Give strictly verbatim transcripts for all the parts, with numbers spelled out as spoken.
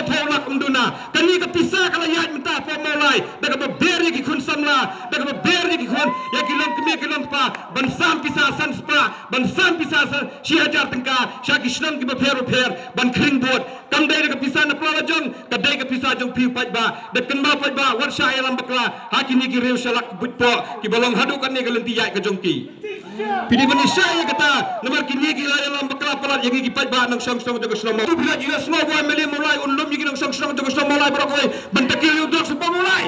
Phew lak ym duna. Kane ka pisa ka la ïaid mynta hapoh Mawlai da kaba ber ïa ki khun samla, da kaba ber ïa ki khun, ïa ki longkmie ki longkpa, ban sam pisa san spah, ban sam pisa san shi hajar tyngka sha ki shnong kiba pher bapher ban khring vote. Kam dei da ka pisa na pla la jong, ka dei ka pisa jong phi u paidbah. Da kynmaw paidbah, wat shah ïalam bakla ha kine ki riew shalak buit poh kiba long haduh katne ka lynti ïaid ka jong ki. Phi dei ban ïashai ïa kata, namar kine ki la ïalam bakla palat ïa ngi ki paidbah nongshong shnong jong ka shnong Mawlai. Tu phi la ju ïasngew ba u M L A Mawlai un lum ïa ki nongshong shnong jong ka shnong Mawlai baroh kawei ban takil ïa u drugs hapoh Mawlai.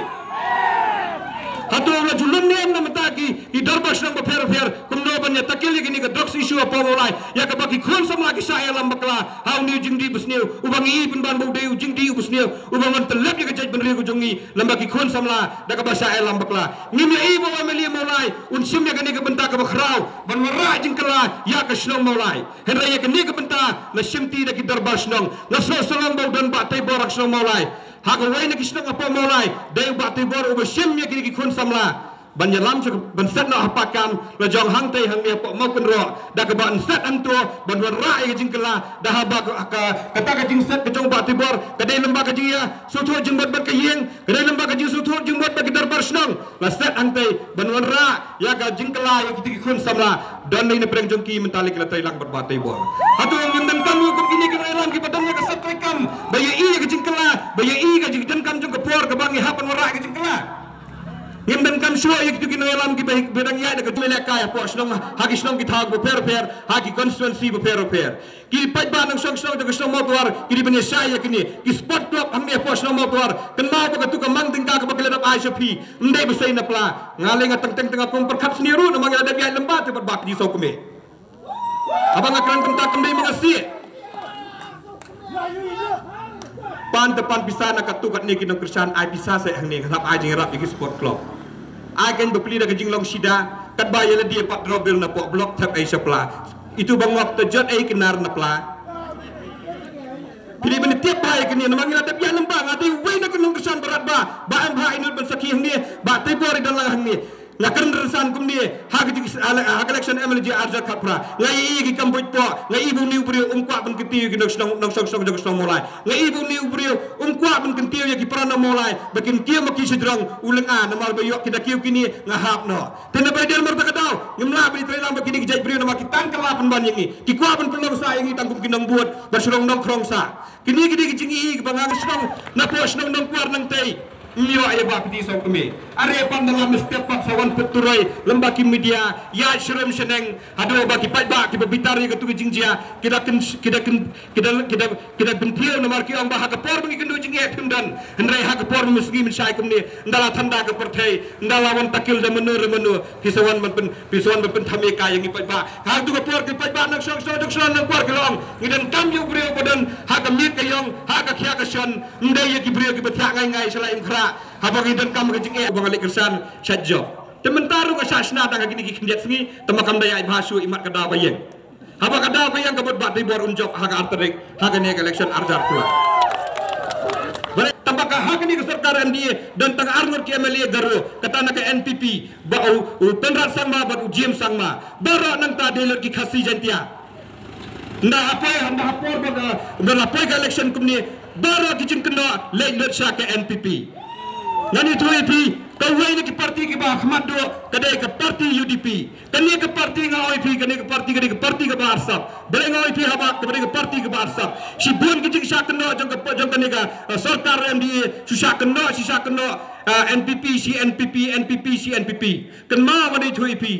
Hato la ju lum ne em na mynta ki, ki dorbar shnong bapher bapher kumno ban ïa takil ïa kine ka drugs issue hapoh Mawlai, ïa kaba ki khun samla ki shah ïalam bakla ha une u jingdih basniew uba ngi i pynban ba u dei u jingdih u basniew uba wan tyllep ïa ka jaitbynriew ka jong ngi. Lem bad ki khun samla da kaba shah ïalam bakla. Ngim ïohi ba u M L A Mawlai un shim ïa kane ka bynta kaba khraw ban wanrah jingkylla ïa ka shnong Mawlai. Hynrei ïa kane ka bynta la shimti da ki dorbar shnong. Nga sngewsarong ba u don Bah Teibor ha ka shnong Mawlai. Ha kawei na ki shnong hapoh Mawlai dei u Bah Teibor uba shim ïa kine ki khun samla ban ïalam sha, ban set noh ha Pakam la jong hangtei hangne hapoh Mawkynroh da kaba yn set hangto ban wanrah ïa ka jingkylla. Da haba ka, ka, kata ka jingset ka jong u Bah Teibor ka dei lem bad ka jingïasngewthuh jingmut bad ka ïing, ka dei lem bad ka jingsngewthuh jingmut bad ki dorbar shnong. La set hangtei ban wanrah ïa ka jingkylla ïa kito ki khun samla. Don lei na pdeng jong ki mynta lei ki la trei lang bad Bah Teibor. Hato ngim donkam ïa kum kine ki nongïalam kiba don ïa ka set treikam ba ïohi ïa ka jingkylla, ba ïohi ïa ka jingdonkam jong ka por kaba ngi hap ban wanrah ïa ka jingkylla? Ngim donkam shuh ïa kito ki nongïalam kiba, ba dang ïaid da ka jingïalehkai hapoh shnong, ha ki shnong ki thaw bapher bapher, ha ki constituency bapher bapher. Ki paidbah nongshong shnong jong ka shnong Mawtawar ki dei ban ïashai ïa kine. Ki sport club hangne hapoh shnong Mawtawar, kynmaw ba katu ka mang tyngka kaba ki la dep ai sha phi ym dei ba sei na pla. Nga lei nga teng teng teng nga khlem pyrkhat sniew ruh namar nga la dep ïaid lem bad te bad Bah Pynïasoh Kmie. Haba nga kren kumta kam dei ma nga sih. Pan te pan pisa na katu katne ki nongkyrshan ai pisa seh hangne, nga hap ai jingïarap ïa ki sport club. Ai kein bapli da ka jinglong shida, katba ïa lade pat dro bill na poh block thep ei sha pla. Itu ba ngop te jot ei kynnar na pla. Phi dei ban tip bha ïa kine namar ngi la dep ïaid lem bad, nga dei uwei na ki nongkyrshan ba radbah, Bah Embha i nud ban sakhi hangne, Bah Teibor i don lang hangne. Nga kren rynsan kumne ha ka jing, ha ka election M L A jong arhajar khatphra. Nga ïohi ïa ki kam buit poh, nga ïohi ba une u briew um kwah ban kyntiew ïa ki nongshong, nongshong shnong jong ka shnong Mawlai. Nga ïohi ba une u briew um kwah ban kyntiew ïa ki para nong Mawlai ba kin kiew ma ki shajrong, u lynga namar ba ïoh ki da kiew kine nga hap noh. Te naba ïadei mar ta ka daw ngim lah ban ïatreilang bad kine ki jait briew namar ki tang kylla pynban ïa ngi. Ki kwah ban pynlong sah ïa ngi tang kum ki nongbud ba shu long nongkhrong sah. Kine ki dei ki jingïohi kiba nga shnong, na poh shnong Nongkwar Nangtei. Ym ïoh ïa Bah Pynïasoh Kmie. Are pan da la mynstep pat sa wan put turoi lem bad ki media, ïaid sharum shaneng haduh ba ki paidbah kiba bitar ïa katu ka jingjia ki da kyn, ki da kyn, ki da, ki da, ki da kyntiew namar ki ong ba ha ka por ba ngi kynduh jingeh phim don. Hynrei ha ka por mynsngi mynshai kumne, ynda la thanda ka pyrthei, ynda la wan takil da mano re mano, phi sa wan ban pyn, phi sa wan ban pynthame kai ïa ngi paidbah. Ha katu ka por ki paidbah nongshong shnong jong ka shnong Nongkwar ki la ong, ngi donkam ïa u briew ba don ha ka miet ka ïong, ha ka khia ka shon, ym dei ïa ki briew kiba thiah ngai ngai sha la im khrah. Haba ngi donkam ka jingeh ba nga leit kyrshan sha jop. Te mynta ruh ka shah shna tang ha kine ki khyndiat sngi, te ma kam da ïaid bha shuh imat ka daw ka ïeng. Haba ka daw ka ïeng ka mut Bah Teibor un jop ha ka ar tarik ha kane ka election arhajar khatphra. Balei? Tang ba ka ha kane ka sorkar M D A don tang ar ngut ki M L A Garo, kata na ka N P P, ba u, u Conrad Sangma bad u James Sangma. Baroh nangta dei lut ki Khasi Jaiñtia. Ynda ha poi, ynda ha por ba ka, ynda la poi ka election kumne, baroh ki jingkynnoh leit lut sha ka N P P. Ngan ïathuh ïa phi, kawei na ki party kiba khmat duh ka dei ka party U D P. Kane ka party nga ong ïa phi, kane ka party ka dei ka party kaba arsap. Balei nga ong ïa phi haba ka dei ka party kaba arsap? Shibun ki jingshah kynnoh jong ka, jong kane ka, eh, sorkar M D A, shu shah kynnoh, shu shah kynnoh, eh, N P P shi N P P, N P P shi N P P. Kynmaw ngan ïathuh ïa phi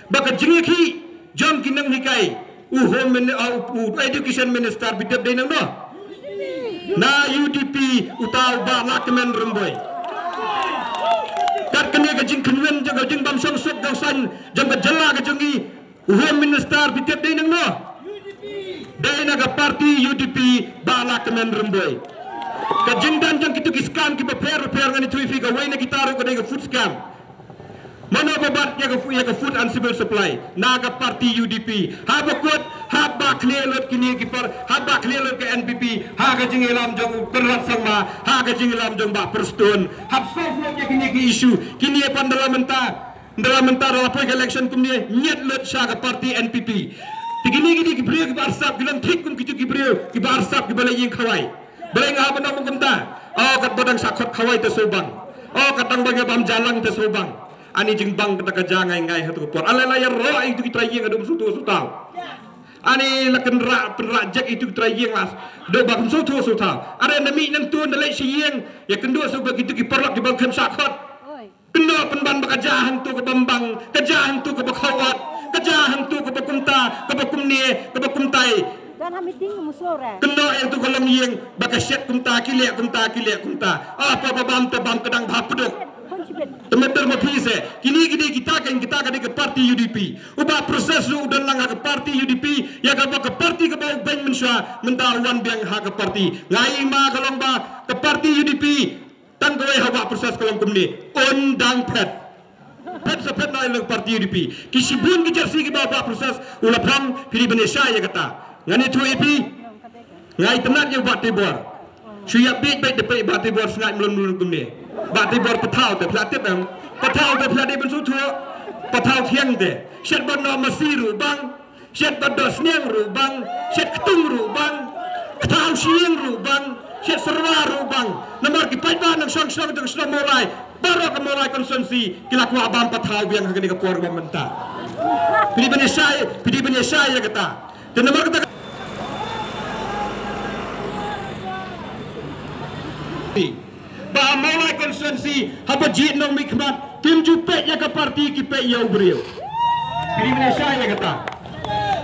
ba ka jingïakhih jong ki nonghikai, u Home Mini-, uh, u, u Education Minister Bidep dei nangno? Na U D P, uta u Bah Lahkmen Rymbui. Kat kane ka jingkynwin jong ka jingbym shong suk jong saiñ jong ka jylla ka jong ngi, u Home Minister Bidep dei nangno? Dei na ka party U D P, Bah Lahkmen Rymbui. Ka jingdon jong kitu ki scam kiba pher bapher ngan ïathuh ïa phi, kawei na kita ruh ka dei ka food scam. Mano ba bat ïa ka fu-, ïa ka Food and Civil Supply? Na ka party U D P. Haba kut, haba khlieh lut kine ki par, haba khlieh lut ka N P P, ha ka jingïalam jong u Conrad Sangma, ha ka jingïalam jong Bah Prestone. Hap solve lut ïa kine ki issue. Kine pat da la mynta, da la mynta da la poi ka election kumne, ñiad lut sha ka party N P P. Te kine, kine ki briew kiba arsap, ki long thik kum kito ki briew kiba arsap kiba leh ïing khawai. Balei nga hap ban ong kumta? O, kat ba dang shah khot khawai te shu bang. O, kat dang ba nga bam jalang te shu bang. Ani jingbang kata ka jia ngai ngai ha tu ka por. Ale la ïaroh ïa tu ki trai ïing haduh sawthuh sawthaw. Ani la kynrah pynrah jek ïa tu ki trai ïing la. Haduh ba kum sawthuh sawthaw. Are na mih nangtu na leit sha ïing. Ïakynduh shuh ba ki tu ki paralok ki bang khlem shah khot. Kynnoh pynban ba ka jia hangtu kaba mbang, ka jia hangtu kaba khawat, ka jia hangtu kaba kumta, kaba kumne, kaba kumtai. Kynnoh ïa tu ka longïing ba ka shet kumta, ki leh kumta, ki leh kumta. Ah, pa ba bam te bam ka dang bha pduk. Te mynta ma phi se, kine ki dei kita ka, kita ka dei ka party U D P. U Bah Proses ruh u don lang ha ka party U D P, ïa kaba ka party kaba u beiñ mynshuwa, mynta u wan biang ha ka party. Nga ïohi ma ka long ba ka party U D P. Tang kawei ha u Bah Proses ka long kumne. Un dang phet. Phet sa phet na ïa la ka party U D P. Ki shibun ki jersey kiba u Bah Proses u la phong, phi dei ban ïa shai ïa kata. Ngan ïathuh ïa phi. Nga itynnad ïa u Bah Teibor. Shu ïa bit bit da peit Bah Teibor sngaid mlun mlun kumne. Bah Teibor pathaw te phi la tip em. Pathaw te phi la dei ban shu thuh. Pathaw thiang te. Shet ban noh masi ruh bang. Shet ba doh sniang ruh bang, shet ktung ruh bang, kthaw sniang ruh bang, shet serwa ruh bang. Namar ki paidbah nongshong shnong jong ka shnong Mawlai, baroh ka Mawlai constituency, ki la kwah bam pathaw biang ha kane ka por ba mynta. Phi dei ban ïa shai, phi dei ban ïa shai ïa kata. Te namar kata ka Ba ha Mawlai constituency, haba jied nongmihkhmat, kim ju peit ïa ka party, ki peit ïa u briew. Phi dei ban ïa shai ïa kata.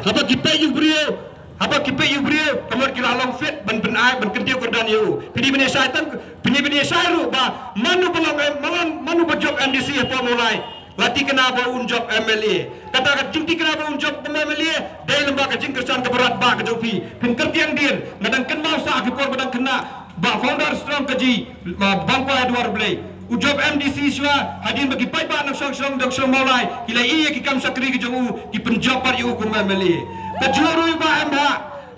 Haba ki peit ïa u briew, haba ki peit ïa u briew, ka mut ki la long fit ban pynai, ban kyntiew kyrdan ïa u. Phi dei ban ïa shai tang, phi dei ban ïa shai ruh ba mano ba long M-, mano, mano ba jop M D C hapoh Mawlai. La thikna ba un jop M L A. Kata ka jingthikna ba un jop kum M L A, dei lyngba ka jingkyrshan kaba radbah ka jong phi. Phin kyrtiang dien, nga dang kynmaw sha ki por ba dang khynnah, Bah Founder Strong Kaji, Bah Bangkoi Edward Blei. U jop M D C shuwa, hadien ba ki paidbah nongshong shnong jong ka shnong Mawlai, ki la ïohi ïa ki kam shakri ka jong u, ki pynjop pat ïa u kum M L A. Kajuh ruh ba em ha,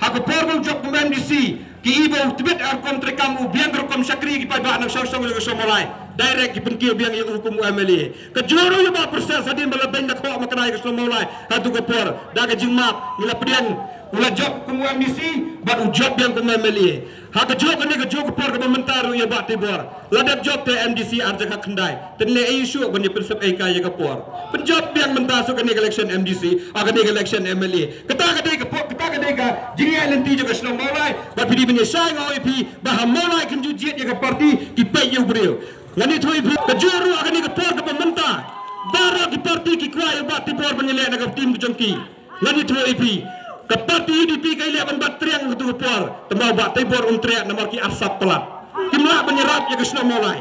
ha ka por ba u jop kum M D C, ki i ba u tbit ha rukom treikam, u biang rukom shakri ki paidbah nongshong shnong jong ka shnong Mawlai. Direct ki pynkiew biang ïa u kum u M L A. Kajuh ruh ïa u Bah Proses hadien ba la beiñ da khoh maknai ka shnong Mawlai. Ha tu ka por, da ka jingmap, ngi la pdiang, u la jop kum u M D C, bad u jop biang kum u M L A. Ha kajuh kane kajuh ka por kaba mynta ruh ïa u Bah Teibor. La dep jop te M D C ar jaka khyndai. Te leh ei shuh ban ïa pynsep ei kai ïa ka por. Pynjop biang mynta shuh kane ka election M D C, ha kane ka election M L A. Kata ka dei ka por, kata ka dei ka jingïaid lynti jong ka shnong Mawlai. Bad phi dei ban ïa shai, nga ong ïa phi, ba ha Mawlai kim ju jied ïa ka party, ki peit ïa u briew. Ngan ïathuh ïa phi, kajuh ruh ha kane ka por kaba mynta. Baroh ki party ki kwah ïa u Bah Teibor ban ïaleh na ka team ka jong ki. Ngan ïathuh ïa phi, ka party U D P ka ïaleh ban bat triang ha tu ka por. Te ma u Bah Teibor um triang namar ki arsap palat. Kim lah ban ïarap ïa ka shnong Mawlai.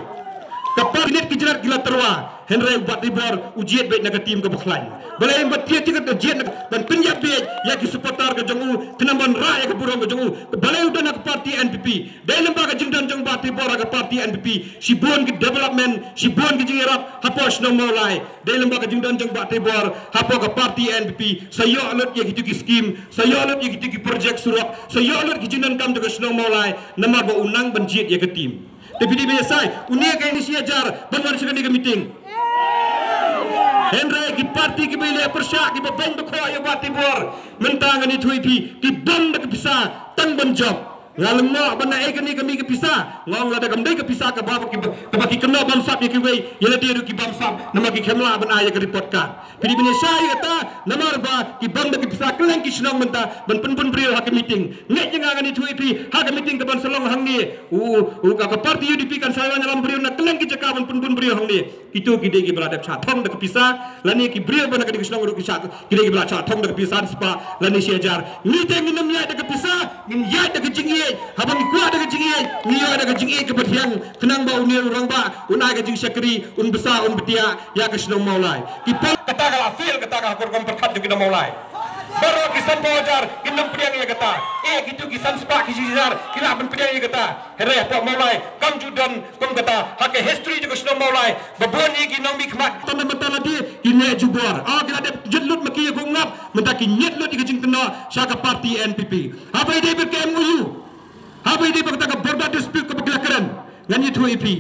Ka party net ki jrat ki la tyrwa. Hynrei u Bah Teibor u jied beit na ka team kaba khlaiñ. Balei um bat triang, ka jied na ban pynïap beit ïa ki supporter ka jong u, khnang ban rah ïa ka burom ka jong u. Balei u don ha ka party N P P? Dei lyngba ka jingdon jong u Bah Teibor ha ka party N P P, shibun ki development, shibun ki jingïarap hapoh shnong Mawlai. Dei lyngba ka jingdon jong u Bah Teibor hapoh ka party N P P, sa ïoh lut ïa kitu ki scheme, sa ïoh lut ïa kitu ki project surok, sa ïoh lut ki jingdonkam jong ka shnong Mawlai, namar ba u nang ban jied ïa ka team. Te phi dei ban ïa shai, une ka ini shi hajar ban wan sha kane ka meeting. Hynrei ki party kiba ïaleh pyrshah, kiba beiñ ba khoh ïa u Bah Teibor, mynta ngan ïathuh ïa phi, ki bam da ka pisa tang ban jop. Nga lyngngoh ba na ei kane ka mih ka pisa. Nga ong lada kam dei ka pisa kaba ki, kaba ki kynnoh bamsap ïa kiwei, ïa lade ruh ki bamsap namar ki khlem lah ban ai ïa ka report card. Phi dei ban ïa shai ïa kata, namar ba ki bam da ki pisa kylleng ki shnong mynta ban pynbun briew ha ka meeting. Ngeit ïa nga, ngan ïathuh ïa phi, ha ka meeting kaban sa long hangne, u, u, ka, ka party U D P kan sa wan ïalam briew na kylleng ki jaka ban pynbun briew hangne. Kitu ki dei kiba la dep shah thong da ka pisa, lane ki briew ba na kane ka shnong ruh ki shah, ki dei kiba la shah thong da ka pisa san spah lane shi hajar. Ngi te ngin ym ïaid da ka pisa, ngin ïaid da ka jingïeit. Haba ngi kwah da ka jingïeit, ngi ïaid da ka jingïeit kaba thiang. Khnang ba une u rangbah un ai ka jingshakri, un bsa, un btiah ïa ka shnong Mawlai. Ki pal kata ka la fail, kata ka ha ka rukom pyrkhat jong ki nong Mawlai. Baroh ki sanphew hajar kin ym pdiang ïa kata. Eh, kitu ki san spah ki shi hajar ki lah ban pdiang ïa kata. Hynrei hapoh Mawlai kam ju don kum kata ha ka history jong ka shnong Mawlai. Ba bun ïa ki nongmihkhmat. Tang mynta lade ki neh jubor. Ah, ki la dep jot lut ma ki ïa ka umngap, mynta ki ñiet lut ïa ka jingkynnoh sha ka party N P P. Haba ïadei bad ka M O U, haba ïadei bad kata ka border dispute kaba ki la kren, ngan ïathuh ïa phi,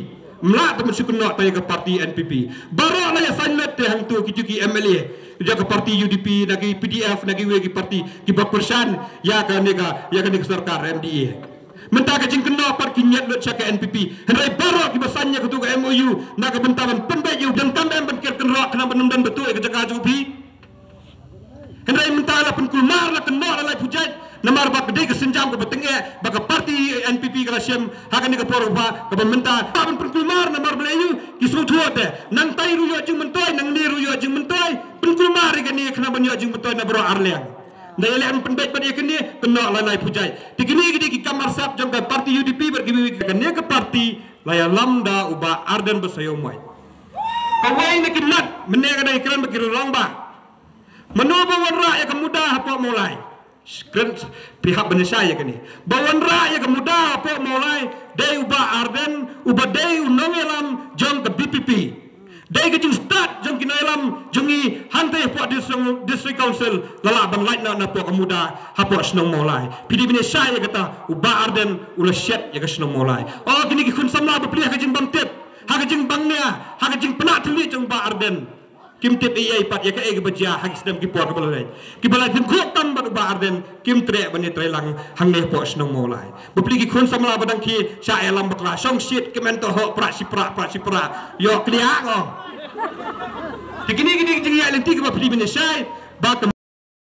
ym lah te ban shu kynnoh tang ïa ka party N P P. Baroh la ïa sign lut te hangto kitu ki M L A jong ka party U D P, na ki P D F, na kiwei ki party kiba kyrshan ïa kane ka, ïa kane ka sorkar M D A. Mynta ka jingkynnoh pat ki ngiat lut sha ka N P P. Hynrei baroh kiba sign ïa katu ka M O U na ka bynta ban pynbeit ïa u donkam em ban ker kynroh khnang ban ym don ba tuh ïa ka jaka jong phi. Hynrei mynta la pynkulmar, la kynnoh, la lai pujait namar ba ka dei ka sienjam kaba tyngeh ba ka party N P P ka la shim ha kane ka por ba kaba mynta. Ba ban pynkulmar namar ba lei ïa u ki sngewthuh te. Nangtai ruh ïoh jingmyntoi, nangne ruh ïoh jingmyntoi. Pynkulmar ïa kane khnang ban ïoh jingmyntoi na baroh arliang. Nda ïaleh ban pynbeit bad ïa kine, kynnoh, la lai pujait. Te kine ki dei ki kam marsap jong ka party U D P bad kiwei kiwei. Kane ka party la ïalam da u Bah Ardent Basaiawmoit. Kawei na ki mat mynne ka dang kren bad ki rangbah. Mano ba wanrah ïa ka muda hapoh Mawlai? Kren, phi hap ban ïa shai ïa kane. Ba wanrah ïa ka muda hapoh Mawlai dei u Bah Ardent uba dei u nongïalam jong ka V P P. Dei ka jingstad jong ki nongïalam jong ngi hangtei hapoh District, District Council la lah ban lait noh na poh ka muda hapoh shnong Mawlai. Phi dei ban ïa shai ïa kata, u Bah Ardent u la shet ïa ka shnong Mawlai. O kine ki khun samla bapli, ha ka jingbymtip, ha ka jingbyngnia, ha ka jingpynah thylliej jong u Bah Ardent, kim tip ei ei pat ïa kaei kaba jia ha ki snem ki por kaba la leit. Kiba la jingkhuid tam bad u Bah Ardent kim treh ban ïatreilang hangne hapoh shnong Mawlai. Bapli ki khun samla ba dang khie shah ïalam bakla, shong shit, kmen to hok, prah shi prah, prah shi prah. Ïoh kliah ngo. Te kine ki dei ki jingïaid lynti kiba phi dei ban ïa shai ba ka